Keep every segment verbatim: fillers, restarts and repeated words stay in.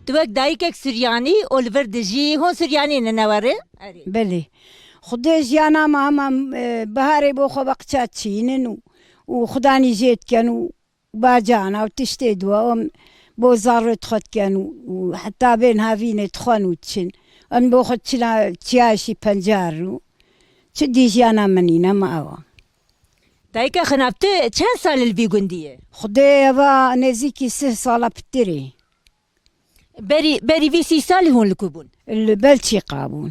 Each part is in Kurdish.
Tu wek dayikek Suryanî û li vir dijî, hûn Suryanî ne, ne were? Erê. Belê. Xwedê jiyana me hema, e, biharê bo xwe beqça çînin û, û xudanî jê dikin û bacana û tiştê diwe em bo zarê dixwe dikin û, û heta bên havînê dixwen û diçin. Em bo xwe çila çiyayê şî pencarin û çi dî jiyana min nîne me ewa. Dayika xwe nav, tu çend sal li vî gundî ye? Xwedê eva nêzîkî sih sala pitirê. Berî, berî vî sî salî hûn li ku bûn? Li Belçîqa bûn.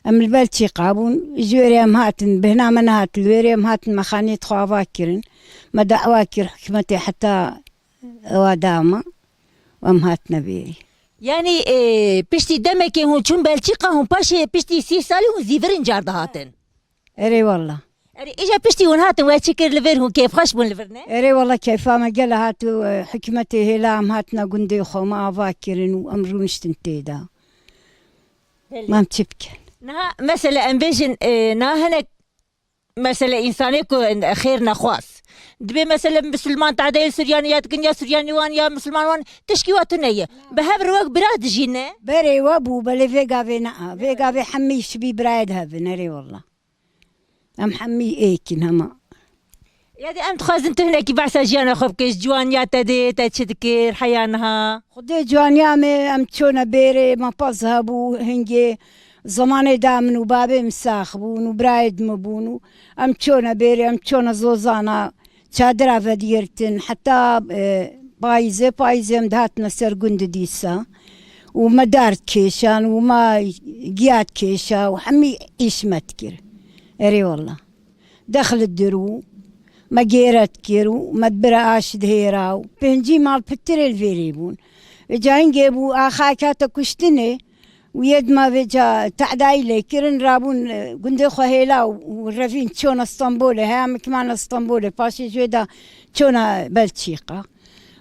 Em li Belçîqa bûn. Ji wêrê em hatin, bihna me nehat li wêrê, em hatin me xaniyê xwe ava kirin. Me dawa kir hikûmetê heta ewa dama. Em hatine vêrê. Yanî, e, piştî demekê hûn çûn Belçîqa, hûn paşê piştî sî salî hûn zîvirin car dihatin? Erê walla. Erê, îja piştî hûn hatin we çi kir li vir, hûn kêfxweş bûn li vir, ne? Erê walla keyfa me gele hat û, e, hikûmetê hêla em hatine gundê xwe, me ava kirin û em rûniştin tê de. Belê. Em çi bikin? Niha mesele em bêjin, e, niha hinek mesele însanê ku xêr nexwaz. Dibê mesele misilman tadeyê Suryanî ya dikin ya Suryanî wan ya misilman wan tişkî wa tune ye. Bi hev re wek bira dijî ne? Berê we bû, belê vê gavê ne a. Vê gavê hemî şibî birayê dihevin, erê walla. Em hemî êk in hema. Ya de em dixwazin tu hinekî behsa jiyana xwe bike, ji ciwaniya te dê, te çi dikir, heya niha? Xwedê ciwaniya me, em çûne bêrê, me pez hebû, hingê zemanê da min û babê min sax bûn û birayê di min bûn û em çûne bêrê, em çûne zozana, çadira vedigirtin, heta, e, payîzê, payîzê em dihatine ser gund dîsa û me dar dikêşan û me giya dikêşa û hemî îş me dikir. Erê walla. Dexl dirû, me gêret kir û me bira aş dihêra û pêncî mal pitirê li vêrê bûn. Vê ca hingê bû axayek hate kuştinê û yê dima vê ca te'dayî lê kirin, rabûn, e, gundê xwe hêla û, û revîn çûne Stenbolê, heya min kimane Stenbolê, paşê ji wê de çûne Belçîqa.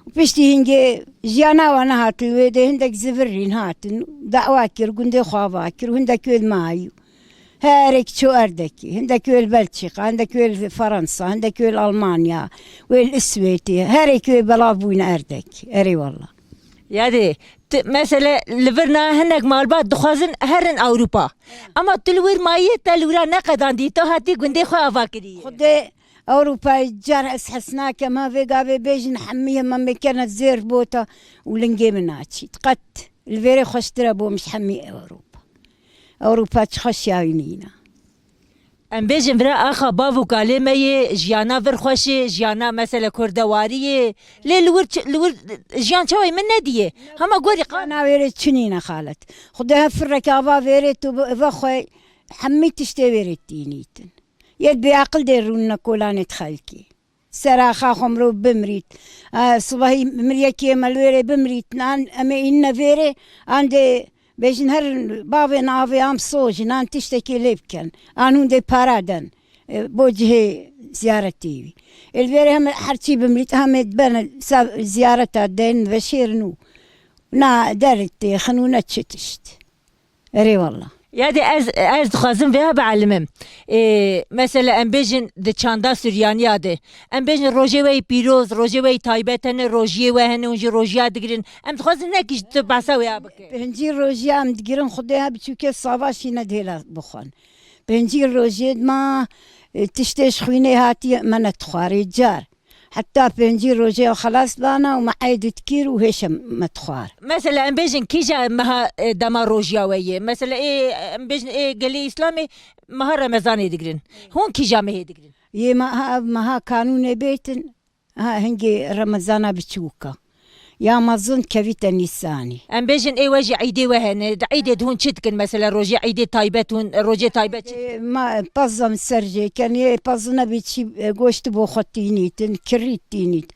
Û piştî hingê jiyana wan nehat li wê de hindek zivirîn hatin, dawa kir, gundê xwe ava kir û hindek wê de mayî. Herek çû Erdekî. Hindek wê li Belçîqa, hindek wê li Fransa, hindek wê li Almanya, wê li Îswêtê. Herek wê belav bûyne Erdekî. Erê walla. Yadê, tu, mesele li vir na hinek malbat dixwazin herin Ewropa. Ama tu li wir mayî, te li wira neqedandî, tu hatî gundê xwe ava kirî. Xwedê Ewropayê car ez hes nakem, ha vê gavê bêjin hemî hema me kene zêr bota û lingê min naçît. Qet li vêrê xweştir e bo min ji hemî Ewropa. Ewropa çi xweşiya wî nîne. Em bêjin vira axa bav û kalê me yê, jiyana vir xweş ê, jiyana mesele kurdewarî yê. Lê li wir çi, li wir jiyan çawa yê min nediyê. Hema gorî qan. Jiyana wêrê çi nîne xalet. Xwedê her firrek ava vêrê tu bi, vexwe hemî tiştê wêrê tînîtin. Yê bêaqil dê rûnine kolanê di xelkê. Seraxa xwe mirov bimirît. E, sibahî miriyekê me li wêrê bimirît. Nan em ê înine vêrê, an dê bêjin herin bavê navê am sojin, an tiştekê lê bikin. An hûn dê para den. E, bo cihê ziyaretê wî. Ê li vêrê heme herçî bimirît, hemê dibene sa ziyareta den veşêrin û na der têxin û ne çi tişt. Erê walla. Ya de ez, ez dixwazim vêya bielîmim. Ê, mesela em bêjin di çanda Suryaniya de. Em bêjin rojê we yî pîroz, rojê we yî taybet hene, rojiyê we hene, hûn jî rojiya digirin. Em dixwazin hinekî ji tu behsa wêya bike. Pêncî rojiya em digirin, Xwedê he biçûkê sava şîne dihêla bixwin. Pêncî rojê ma, e, tiştê ji xwînê hatî me nedixwarê car. Heta pêncî rojê xelas dana û me eyd dikir û hêşe me dixwar. Mesela em bêjin kîja meha, e, dema rojiya we ye? Mesela ê, em bêjin ê gelê Îslamê meha Remezanê digirin. Hûn kîja mehê digirin? Yê meha, meha kanûnê bêtin, ha, hingê Remezana biçûka. Ya mezin kevîte Nîsanê. Em bêjin ê we jî eydê we hene. Di eydê de hûn çi dikin? Mesela rojê eydê taybet hûn, rojê taybet çi dikin? Ê, ma pezan ser jê ken, yê pezine bî çî, e, goşt bo xwe tînîtin, kirît tînît.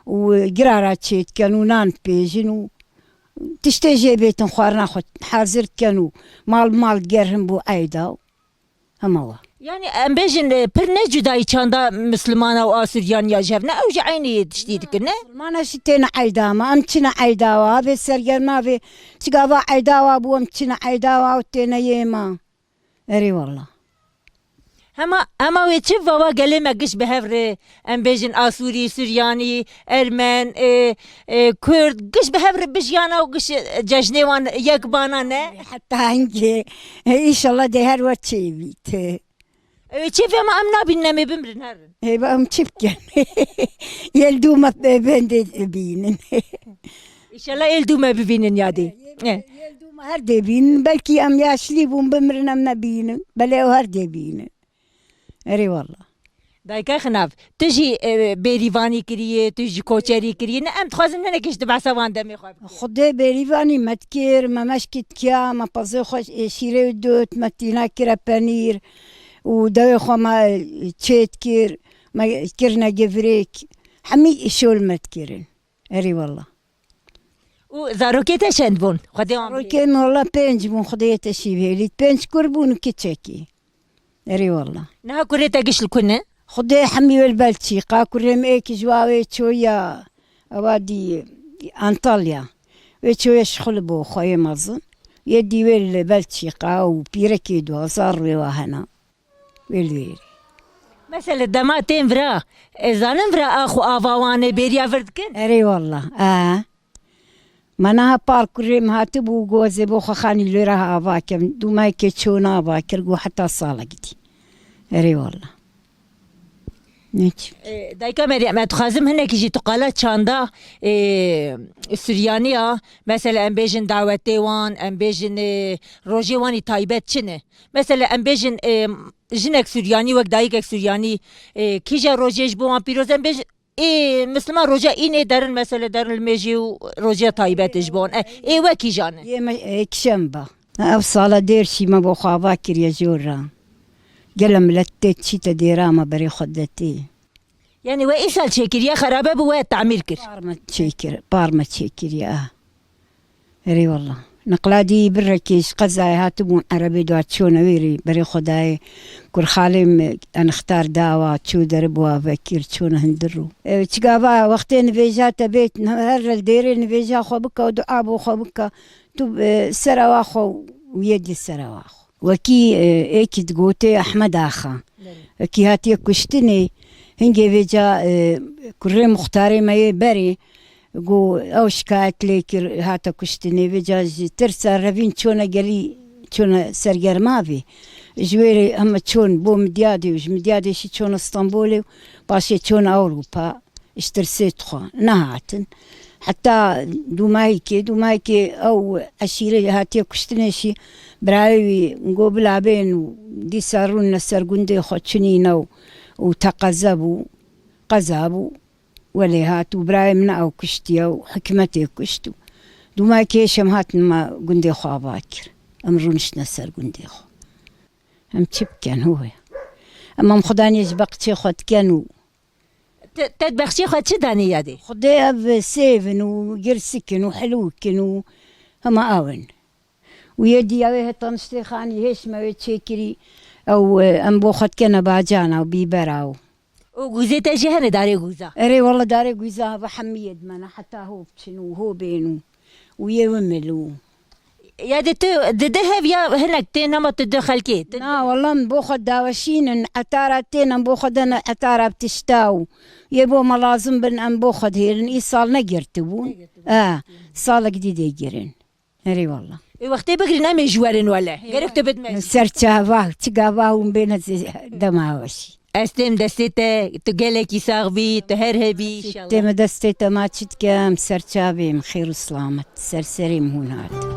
Û girara çêdiken û nan pêjin û tiştê jê bêtin xwarina xwe hazir diken û mal mal gerhin bo eyda. Hema wa. Yani em bêjin, e, pir ne cudayî çanda Mislimana û a Suryan ya ji hev ne, ew jî eynî tiştî dikin, ne? Mislimana jî têne eyda me, em çine eyda wa, vê sergerma vê, çi gava eyda wa bû, em çine eyda wa û têne yê me. Erê walla. Hema, hema wê çi va wa gelê me giş bi hev re, em bêjin Asûrî, Suryanî, Ermen, e, e, Kurd, giş bi hev re bijiyana û giş, e, cejnê wan yek bana ne? Heta hingê, e, înşallah dê her we çêbît. E, çêvê me em nabînin, em ê bimirin herin. Ê, ba em çi bikin? Yel dû me be-, bendê bînin. Înşallah êl dû me bibînin yadê. Yel, yel dû me her dê bînin. Belkî em yaşlî bûn, bimirin, em nebînin. Belê ew her dê bînin. Erê wallah. Dayika Xinav, tu jî, e, bêrîvanî kiriye, tu jî koçerî kiriye. Ne, em dixwazin hinekî ji tu behsa wan demê xwe bike. Xwedê bêrîvanî me dikir, me meşkî dikiya, me pezê xwe, e, şîrê dot, me tîna kire penîr û dewê xwe me çêt kir, me kirine givirêk. Hemî îşol me dikirin. Erê wallah. Û zarokê te çend bûn? Xwedê wan bigire. Zarokê min wala pênc bûn, Xwedê te şîvê lît. Pênc kur bûn û kiçekî. Erê wallah. Niha kurê te giş li ku ne? Xwedê hemî wê li Belçîqa, kurê min êk ji wa wê çoya, ewa dî Antalya. Wê çoya şixul bo xweyê mezin. Yê dî wê li Belçîqa û pîrekê du hezar wê wa hena. Wê li wê. Mesele dema tên vira, e, zanin vira ax û ava wan ê bêriya vir dikin? Erê wallah, e. Me niha par kurê min hatibû, got, ez ê bo xwe xanî li wê re ava kem. Dûmayekê çûna ava kir, got, heta salek dî. Erê wallah. Ne çi? E, dayika Meryem, ez dixwazim hinekî jî tu qala çanda, e, Suryaniya, mesela em bêjin dawetê wan, em bêjin, e, rojê wan î taybet çi ne? Mesela em bêjin, e, jinek Suryanî, wek dayikek Suryanî, e, kîja rojê ji bo wan pîroz, em bêjin, ê Misliman roja înê derin, mesele derin li mêjê û roja taybet ji bo wan. E, ê we kîjan e? Yê me, e, kişemba. Ev sala dêr şî me bo xwe ava kiriye jor re. Gele milet tê çîte dêra me berê xwe detê. Yani we îsal çêkiriye, xerabe bû, we tamîr kir? Par me çêkir, par me çêkiriye, ah. Erê wallah. Niqladî birekê ji qezayê hatibûn erebê da çûne wê rê berê xwe dayê. Kurxalê min enixtar dawa çû deribû vekir çûne hindir rû. E, çigava wextê nivêja te bêt, her li dêrê nivêja xwe bike û dua bo xwe bike. Tu, e, sera wa xwe û yê dî sera wa xwe. Wekî, e, êkî digotê Ehmed Axa. Belê. Wekî hatiye kuştinê, hingê vêca, e, kurê muxtarê me yê berê, got, ew şikayet lê kir, hate kuştinê. Vêca ji tirsa revîn çûne gelî, çûne sergermavê. Ji wê rê heme çûn bo Midyadê û ji Midyadê jî çûne Stenbolê û paşê çûne Ewropa. Ji tirsê dixwe nehatin. Heta dûmayîkê, dûmayîkê ew eşîrê hatiye kuştinê jî birayê wî got bila bên û dîsa rûnine ser gundê xwe çinîne û, û teqeze bû, qeza bû, welê hat û birayê min ew kuştiye û hikûmetê kuşt û dûmayîkê hêşem hatin me gundê xwe ava kir. Em rûniştine ser gundê xwe. Em çi bikin, hoye? Em, em xwe danî ji bexçê xwe dikin û Te, te bexçê xwe çi danî yadê? Xwedê ev sêv in û girsik in û hilûk in û hema ew in. Û yê dî ew ê heta niştê xanî hêş me wê çêkirî, ew, e, em bo xwe dikene bacana û bîbera û. Û gûzê te jî hene darê gûza? Erê wele darê gûza heve hemiyê dimene heta ho biçin û ho bên û, û yê wimil û. Ya de tu di du hev ya hinek tên hema tu du xelkê? Tu Na, wela em bo xwe daweşînin, etara tên em bo xwe dene etara bi tişta û yê bo me lazim bin em bo xwe dihêlin. Îsal negirtibûn. Negirtibûn. E, salek dî dê girin. Erê wela. Ê wextê bigrin em ê ji werin wele. Gerek tu bidme. Ser çava, çi gava hûn bêne zê-, dema weşî. Ez têm destê te, tu gelekî sax bî, tu her hebî, înşallah. Têm destê te, ma çi dikem, ser çavê min, xêr û silamet, ser serê min hûn hat.